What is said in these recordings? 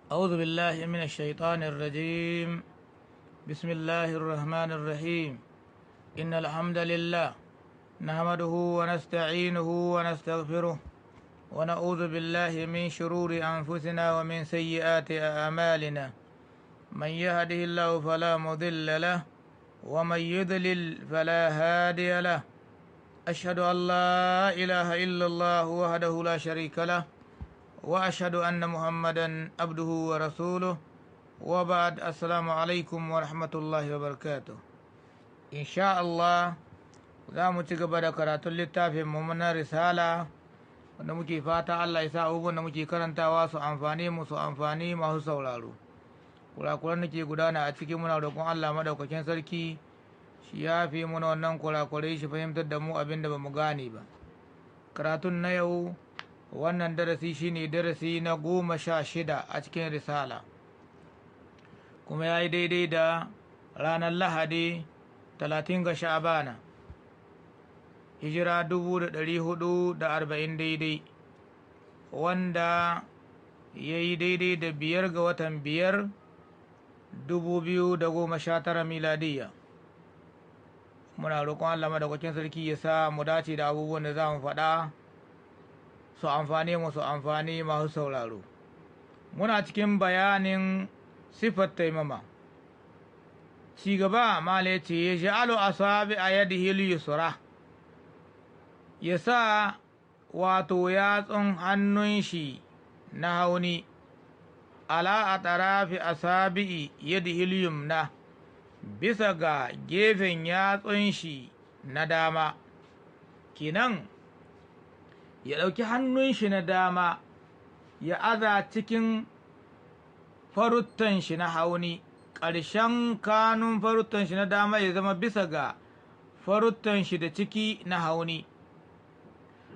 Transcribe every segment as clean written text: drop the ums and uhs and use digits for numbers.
أعوذ بالله من الشيطان الرجيم. بسم الله الرحمن الرحيم. إن الحمد لله نحمده ونستعينه ونستغفره ونعوذ بالله من شرور أنفسنا ومن سيئات أعمالنا. من يهده الله فلا مضل له ومن يضلل فلا هادي له. أشهد أن لا إله إلا الله وحده لا شريك له وأشهد أن محمدا عبده ورسوله، وبعد. السلام عليكم ورحمة الله وبركاته. إن شاء الله za mu ci gaba da karatun littafin mu na risala, wanda muke fata Allah ya sa abubuwan da muke karantawa su amfani mu, su amfani masu sauraro. Kurakuran da ke gudana a cikin, muna roƙon Allah madaukakin sarki shi ya fi muna wannan kurakurai, shi fahimtar da mu abin da ba mu gane ba. Karatun na yau, wannan darasi shine darasi na 16 a cikin risala, kuma ya yi daidai da ranar Lahadi 30 ga Sha'abana, hijira 1440 daidai, wanda ya yi daidai da 5 ga watan 5, 2019 miladiyya. Muna roƙon Allah madaukakin sarki ya sa mu dace da abubuwan da za mu faɗa, su amfani mu, su amfani masu sauraro. Muna cikin bayanin sifar taimama. Ci gaba, mala ya ce: ya ja'alu asabi a yadihi yusra, ya sa wato yatsun hannun shi na hauni ala a tarafi asabi'i yadihi yumna, bisa ga gefen yatsun shi na dama. Kenan ya ɗauki hannun shi na dama ya aza cikin faruttan shi na hauni, ƙarshen kanun faruttan shi na dama ya zama bisa ga faruttan shi da ciki na hauni.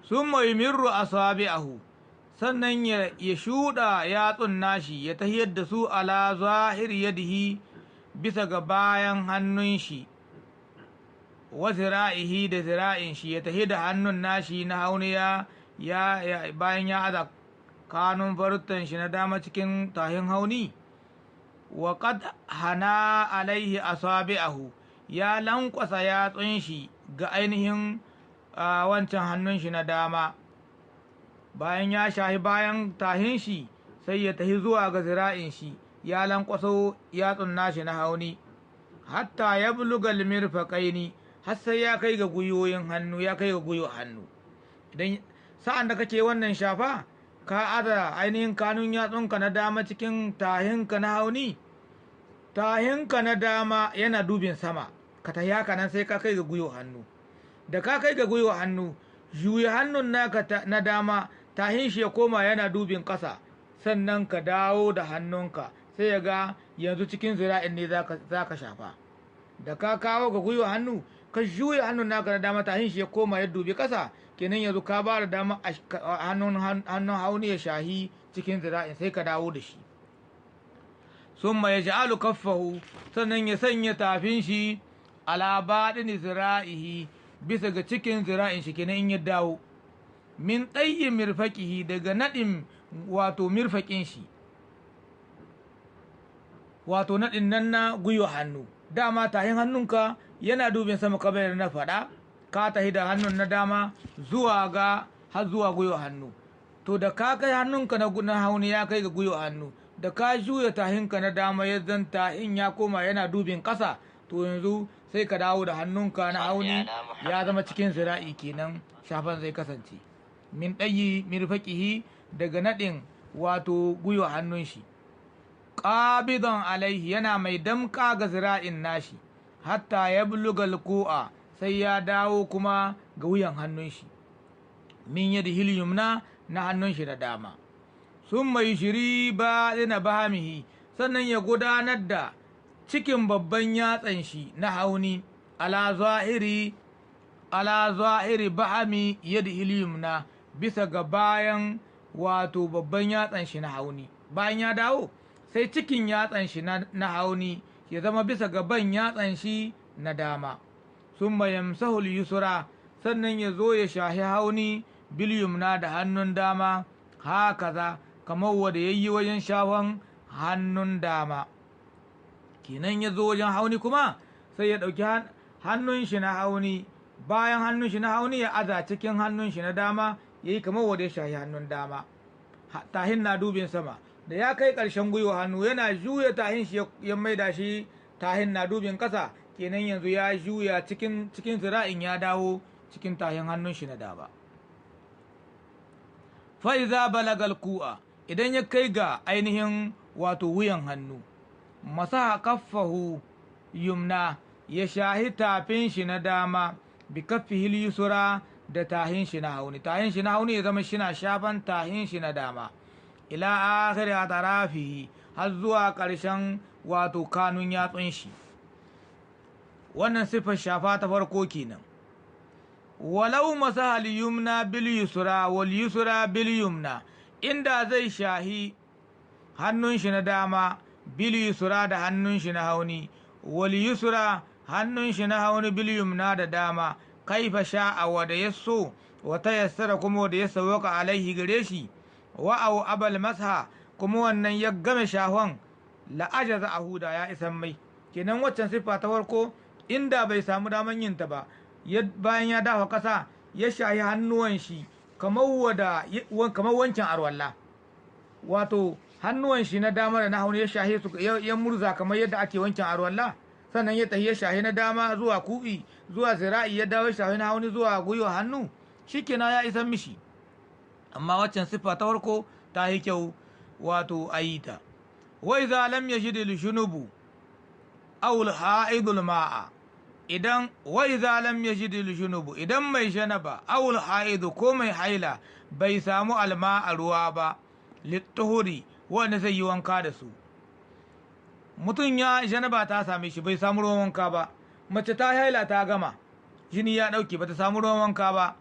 Sun mirru asabi'ahu, sannan ya shuɗa yatsun nashi, ya tahiyar da su ala zahir yadihi, bisa ga bayan hannun shi, wa zira'ihi, da zira'in shi. Ya tahi da hannun nashi na hauni ya bayan ya aza kanun faruttan shi na dama cikin tahin hauni, wa qad hana alaihi asabi'ahu, ya lankwasa yatsun shi ga ainihin wancan hannun shi na dama. Bayan ya shahi bayan tahin shi, sai ya tahi zuwa ga zira'in shi, ya lankwaso yatsun nashi na hauni, hatta ya buluga mirfaqaini, har sai ya kai ga gwiwoyin hannu, ya kai ga gwiwa hannu. Idan sa'an da kake wannan shafa, ka aza ainihin kanun yatsunka na dama cikin tahinka na hauni, tahinka na dama yana dubin sama, ka tahi haka nan sai ka kai ga gwiwa hannu. Da ka kai ga gwiwa hannu, juya hannun naka na dama, tahin shi ya koma yana dubin ƙasa, sannan ka dawo da hannunka, sai ya ga yanzu cikin zira'in ne za ka shafa. Da ka kawo ga gwiwa hannu, ka juya hannun naka na dama, tahin shi ya koma ya dubi ƙasa, kenan yanzu ka ba da dama hannun hauni ya shahi cikin zira'in, sai ka dawo da shi. Summa ya ja'alu kaffahu, sannan ya sanya tafin shi ala baɗin zira'ihi, bisa ga cikin zira'in shi. Kenan in ya dawo, min tsayi mirfaqihi, daga naɗin wato mirfaƙin shi, wato naɗin nan na gwiwa hannu. Dama tahin hannunka yana dubin sama kamar na faɗa, ka tahi da hannun na dama zuwa ga har zuwa gwiwa hannu. To, da ka kai hannunka na hauni ya kai ga gwiwa hannu, da ka juya tahinka na dama ya zan tahin ya koma yana dubin ƙasa, to yanzu sai ka dawo da hannunka na hauni, ya zama cikin zira'i kenan shafan zai kasance. Min ɗayi mirfaqihi, daga naɗin wato gwiwa hannun shi, ƙabidan alaihi, yana mai damƙa ga zira'in nashi, hatta ya bulugal ku'a, sai ya dawo kuma ga wuyan hannun shi, min yadihil yumna, na hannun shi na dama. Sun mai shiri ba na bahamihi, sannan ya gudanar da cikin babban yatsan shi na hauni ala zahiri bahami yadihil yumna, bisa ga bayan wato babban yatsan shi na hauni. Bayan ya dawo, sai cikin yatsan shi na hauni ya zama bisa gaban yatsan shi na dama. Sun yamsahul yusra, sannan ya zo ya shahi hauni bil yumna, da hannun dama, hakaza, kamar wanda ya yi wajen shafan hannun dama. Kenan ya zo wajen hauni kuma sai ya ɗauki hannun shi na hauni, bayan hannun shi na hauni ya aza cikin hannun shi na dama, ya yi kamar wanda ya shahi hannun dama. Tahin na dubin sama, da ya kai ƙarshen gwiwa hannu yana juya tahin shi ya maida shi tahin na dubin ƙasa. Kenan yanzu ya juya cikin zira'in ya dawo cikin tahin hannun shi na dama. Fa'iza balagal ku'a, idan ya kai ga ainihin wato wuyan hannu, masaha kaffahu yumna, ya shahi tafin shi na dama, bi kaffihil yusra, da tahin shi na hauni. Tahin shi na hauni ya zama shina shafan tahin shi na dama, ila akhiri atarafihi, har zuwa ƙarshen wato kanun yatsun shi. Wannan siffar shafa ta farko kenan. Walau masaha yumna bil yusra wal yusra bil yumna, inda zai shahi hannun shi na dama bil yusra da hannun shi na hauni, wal yusra hannun shi na hauni bil yumna da dama, kaifa sha'a, wa da yasso, wa tayassara, kuma da ya sawaka alaihi gare shi, wa au abal masha, kuma wannan ya game shahon, la ajaza ahuda, ya isan mai. Kenan waccan siffa ta farko inda bai samu daman yin ta ba, bayan ya dafa kasa ya shahi hannuwan shi kamar wancan arwalla, wato hannuwan shi na dama da na hauni ya shahi su, ya murza kamar yadda ake wancan arwalla. Sannan ya tafi ya shahi na dama zuwa ku'i zuwa zira'i, ya dawo shahi na hauni zuwa gwiwa hannu, shikenan ya isan mishi. Amma waccan siffa ta farko ta yi kyau wato ayita. Wa idza lam yajid al-junubu aw al-ha'idul ma'a, idan wa idza lam yajid al-junubu, idan mai janaba aw al-ha'idu ko mai haila bai samu alma'a ruwa ba, littuhuri, wanda zai yi wanka da su. Mutum ya janaba ta same shi bai samu ruwan wanka ba, mace ta haila ta gama jini ya dauke bata samu ruwan wanka ba,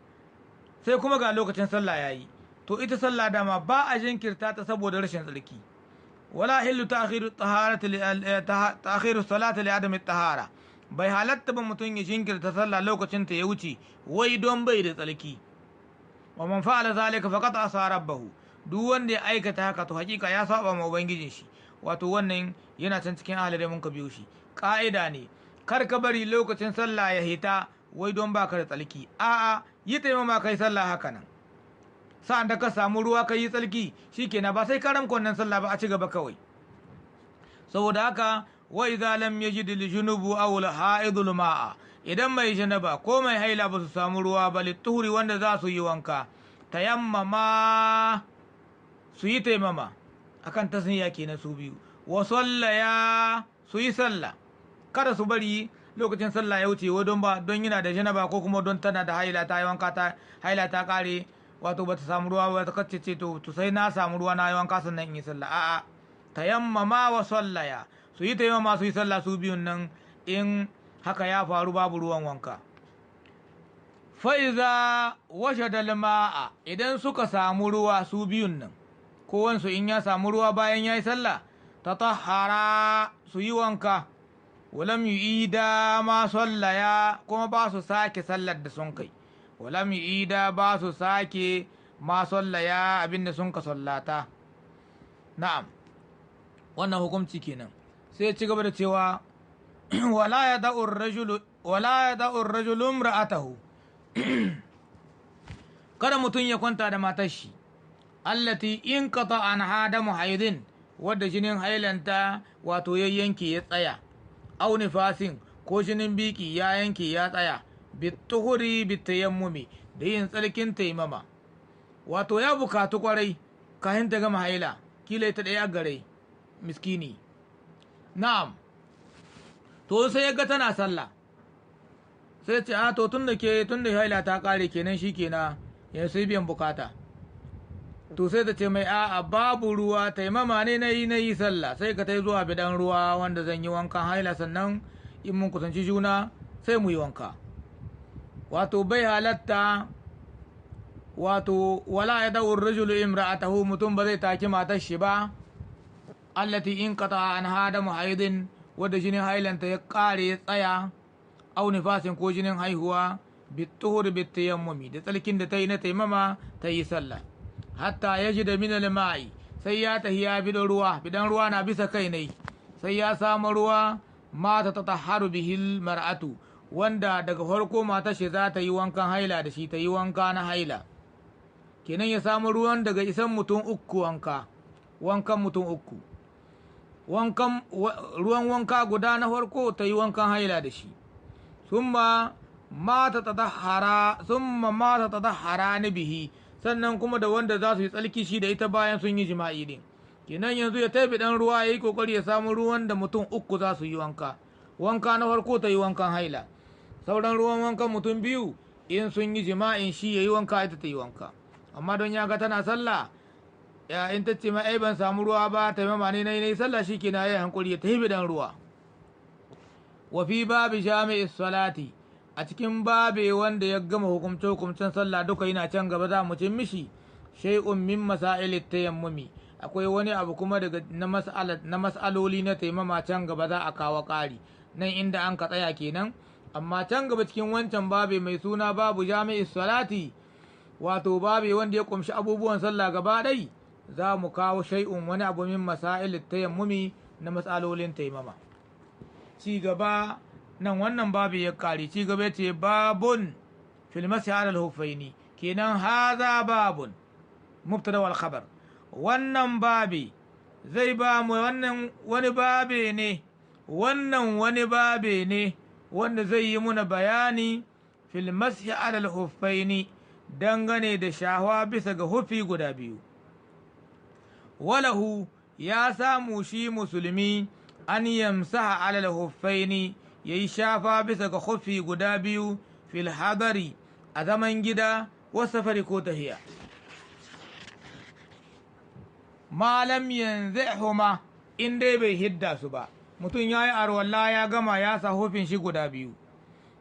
sai kuma ga lokacin sallah yayi. To ita sallah dama ba a jinkirta ta saboda rashin tsarki. Wala hillu ta'khiru taharati ta'khiru salati li adami tahara, bai halatta ba mutum ya jinkirta sallah lokacin ta ya wuce wai don bai da tsarki. Wa man fa'ala zalika faqad asa rabbahu, duk wanda ya aikata haka to hakika ya saba ma ubangijin shi. Wato wannan yana can cikin ahalare mun ka biyo shi. Ka'ida ne, kar ka bari lokacin sallah ya hita wai don baka da tsalki. A'a, yi taimama kai sallah haka nan. Sa'an da ka samu ruwa ka yi tsalki shikenan, ba sai ka ramka wannan sallah ba, a ci gaba kawai. Saboda haka wa idza lam yajid al junubu aw al ha'idul ma'a, idan mai janaba ko mai haila ba su samu ruwa ba, lituhuri wanda za su yi wanka, tayammama su yi taimama akan tasniya kenan su biyu, wa sallaya su yi sallah. Kada su bari lokacin sallah ya wuce wai don ba don yana da janaba ko kuma don tana da haila ta yi wanka ta haila ta kare, wato bata samu ruwa ba ta kace ce to sai na samu ruwa na yi wanka sannan in yi sallah. A'a, tayammama wa sallaya su yi tayammama su yi sallah su biyun nan in haka ya faru babu ruwan wanka. Fa iza wajada al-ma'a, idan suka samu ruwa su biyun nan, kowansu in ya samu ruwa bayan ya yi sallah, ta tahara su yi wanka, walam yu'ida ma sallaya, kuma ba su sake sallar da sun kai, walam yu'ida ba su sake ma sallaya abinda sun ka sallata. Na'am, wannan hukunci kenan. Sai ci gaba da cewa wala ya da'ur rajulu imra'atahu, kada mutum ya kwanta da matar shi, allati in qata an hadamu haidin, wadda jinin hailanta wato ya yanke ya tsaya, au nifasin ko jinin biki ya yanke ya tsaya, bituhuri bitayammumi, da yin tsarkin taimama. Wato ya bukatu kwarai kahin ta gama haila, kila ita ɗaya gare miskini. Na'am, to sai ya ga tana sallah, sai ce a to tun da haila ta kare kenan shikenan yanzu sai biyan bukata. To sai ta ce mai a'a babu ruwa, taimama ne na yi sallah, sai ka tai zuwa bidan ruwa wanda zan yi wankan haila, sannan in mun kusanci juna sai mu yi wanka. Wato bai halatta, wato wala ya da'ur rajulu imra'atahu, mutum ba zai taki matar shi ba, allati in qata an hada haidin, wadda jinin hailanta ya kare ya tsaya, au nifasin ko jinin haihuwa, bituhur bitayammumi, da tsalkin da ta yi na taimama ta yi sallah, hatta ya ji da minal ma'i, Sai ya tahi ya bido ruwa, bidan ruwa na bisa kai ne, sai ya samu ruwa mata ta taharu bihil mar'atu, wanda daga farko mata shi za ta yi wankan haila da shi, ta yi wanka na haila. Kenan ya samu ruwan daga isan mutum uku wanka, wankan mutum uku, wankan ruwan wanka guda na farko ta yi wankan haila da shi. Summa mata ta tahara, summa mata ta tahara ni bihi, sannan kuma da wanda za su yi tsalki shi da ita bayan sun yi jima'i din. Kenan yanzu ya taibi dan ruwa, ya yi kokari ya samu ruwan da mutum uku za su yi wanka. Wanka na farko ta yi wankan haila, sauran ruwan wankan mutum biyu in sun yi jima'in shi ya yi wanka, ita ta yi wanka. Amma don ya ga tana sallah, ya in ta ce ma ai ban samu ruwa ba, ta mama ne na yi sallah, shi kenan ya yi hankuri ya tafi dan ruwa. Wa fi babi jami'i salati, a cikin babe wanda ya gama hukumce hukumcen sallah duka yana can gaba za mu cin mishi shay'un min masail tayammumi. Akwai wani abu kuma daga na mas'ala na mas'aloli na taimama can gaba za a kawo ƙari. Nan inda an ka tsaya kenan. Amma can gaba cikin wancan babe mai suna babu jami'i salati, wato babe wanda ya kumshi abubuwan sallah gaba ɗai, za mu kawo shay'un wani abu min masail tayammumi na mas'alolin taimama. Ci gaba nan wannan babu ya kare. Ci gaba ce babun fil masih alal huffaini. Kenan haza babun mubtada wal khabar. Wannan babi zai ba mu wannan wani babe ne, wannan wani babe ne wanda zai yi muna bayani fil masih alal huffaini, dangane da shahwa bisa ga hufi guda biyu. Walahu ya samu shi musulmi an yamsaha alal huffaini, ya yi shafa bisa ga hufi guda biyu, fil hadari a zaman gida, wa safari ko tahiya. Malam yanzu in dai bai hidda su ba. Mutum ya yi arwalla ya gama, ya sa hufin shi guda biyu.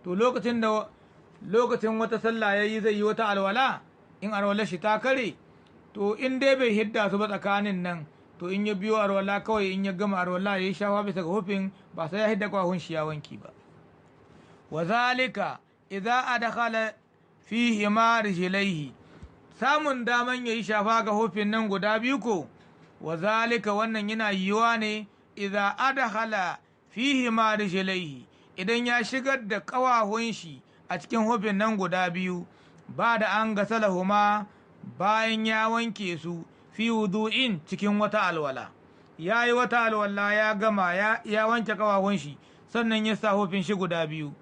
To lokacin da lokacin wata sallah ya yi zai yi wata alwala, in alwala shi ta kare, to in dai bai hidda su ba tsakanin nan, to in ya biyo arwala kawai, in ya gama arwala ya yi shafa bisa ga hufin, ba sai ya hidda kwahun shi ya wanki ba. Wa zalika idza adkhala fihi ma rijlaihi, samun daman yayi shafa ga hufin nan guda biyu ko, wa zalika wannan yana yiwuwa ne idza adkhala fihi ma rijlaihi, idan ya shigar da kawahun shi a cikin hufin nan guda biyu, ba da an gasalahuma, bayan ya wanke su, fi wudu'in cikin wata alwala. Ya yi wata alwala ya gama, ya wanke kawahun shi, sannan ya sa hufin shi guda biyu.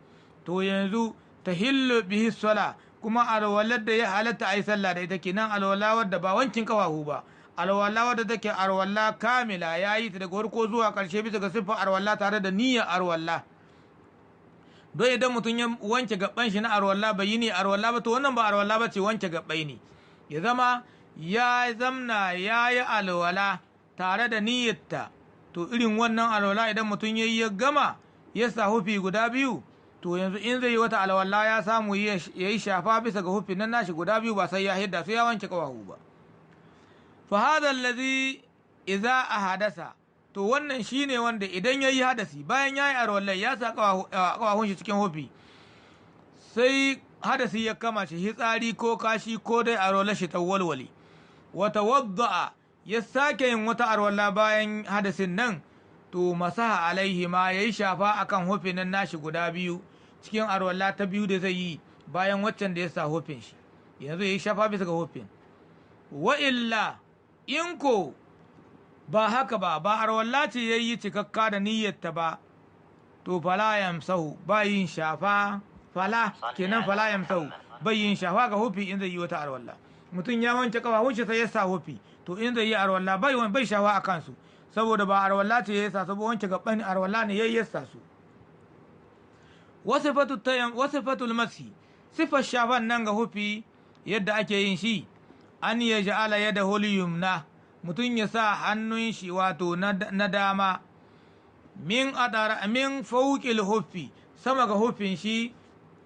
To yanzu ta hillu bihi sala, kuma alwalar da ya halatta a yi sallah da ita kenan, alwala wadda ba wankin kawahu ba, alwala wadda take alwala kamila, ya yi ta daga farko zuwa ƙarshe bisa ga siffar alwala tare da niyyar alwala. Don idan mutum ya wanke gaban shi na alwala bai yi ne alwala ba, to wannan ba alwala ba ce, wanke gabbai ne. Ya zama ya zamna ya yi alwala tare da niyyarta. To irin wannan alwala idan mutum ya yi ya gama ya sa hufi guda biyu, to yanzu in zai yi wata alwala ya samu ya yi shafa bisa ga hufin nan nashi guda biyu, ba sai ya hidda su ya wanke kawahu ba. Fa hadha allazi idza ahadasa, to wannan shine wanda idan yayi hadasi bayan yayi alwala ya sa kawahun shi cikin hufi, sai hadasi ya kama shi, hitsari ko kashi ko dai alwala shi ta walwale, wata wadda'a ya sake yin wata arwala bayan hadasin nan, to masaha alaihi ma ya yi shafa akan hufin nan nashi guda biyu cikin arwala ta biyu da zai yi bayan waccan da ya sa hufin shi, yanzu ya yi shafa bisa ga hufin. Wa illa in ko ba haka ba, ba arwala ce ya yi cikakka da niyyarta ba, to fala yamsahu, ba yin shafa, fala kenan fala yamsahu, bai yin shafa ga hufi in zai yi wata arwala. Mutum ya wanke kafafun shi sai ya sa hufi, to in zai yi arwala bai shafa a kansu, saboda ba arwala ce ya sa, saboda wanke gaban arwala ne yayi ya sa su. Wasifatul masi, sifar shafan nan ga hufi yadda ake yin shi, an ya ja'ala yadahu yumna, mutum ya sa hannun shi wato na dama min adara min fawqil hufi, sama ga hufin shi,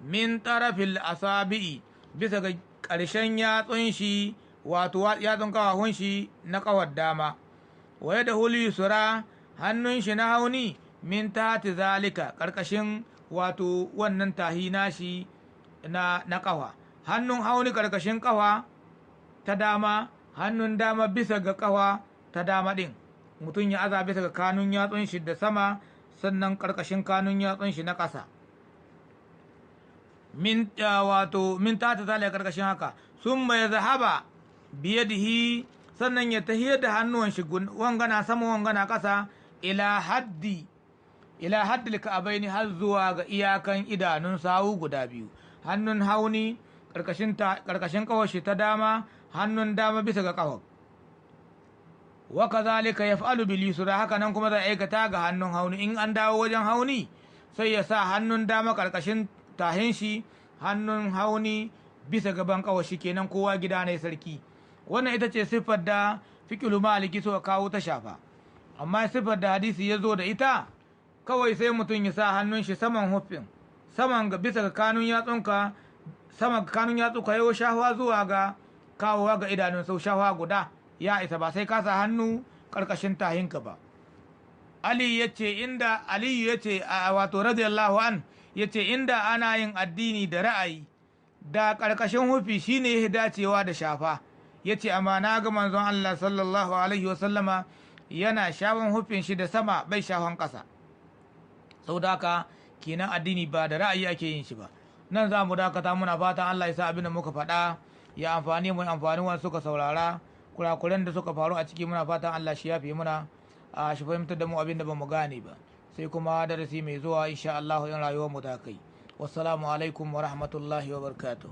min tarafil asabi'i, bisa ga ƙarshen yatsun shi, wato yatsun kawahun shi na kawar dama. Wa yadahu yusra, hannun shi na hauni, min tahti zalika, ƙarƙashin wato wannan tahi nashi na kafa. Hannun hauni ƙarƙashin kafa ta dama, hannun dama bisa ga kafa ta dama ɗin mutum ya aza bisa ga kanun yatsun shi da sama, sannan ƙarƙashin kanun yatsun shi na ƙasa. Min wato min ta ta zalika, ƙarƙashin haka. Sun mai zahaba biyadihi, sannan ya tahiyar da hannuwan shi, wangana sama wangana ƙasa, ila haddil ka'abaini, har zuwa ga iyakan idanun sawu guda biyu. Hannun hauni karkashin kawar shi ta dama, hannun dama bisa ga kawar. Wa kazalika yaf'alu bil yusra, haka nan kuma zai aikata ga hannun hauni. In an dawo wajen hauni, sai ya sa hannun dama karkashin tahin shi, hannun hauni bisa gaban kawar shi. Kenan kowa gida ne sarki. Wannan ita ce siffar da fiqhu Maliki suka kawo ta shafa. Amma siffar da hadisi ya zo da ita, kawai sai mutum ya sa hannun shi saman huffin, saman ga bisa ga kanun yatsunka, sama ga kanun yatsu, ka yi shafa zuwa ga kawowa ga idanun sau, shafa guda ya isa, ba sai ka sa hannu karkashin tahinka ba. Ali ya ce inda Aliyu ya ce, wato radiyallahu an, ya ce inda ana yin addini da ra'ayi, da karkashin hufi shine ya dacewa da shafa. Ya ce amma na ga manzon Allah sallallahu alaihi wasallama yana shafan hufin shi da sama, bai shafan ƙasa. Sau da haka kenan addini ba da ra'ayi ake yin shi ba. Nan za mu dakata. Muna fatan Allah ya sa abin da muka faɗa ya amfani mu, amfani wani suka saurara. Kurakuran da suka faru a ciki, muna fatan Allah shi yafe muna, a shi fahimtar da mu abin da bamu gane ba. Sai kuma darasi mai zuwa insha Allah in rayuwar mu ta kai. Wassalamu alaikum wa rahmatullahi wa barakatuh.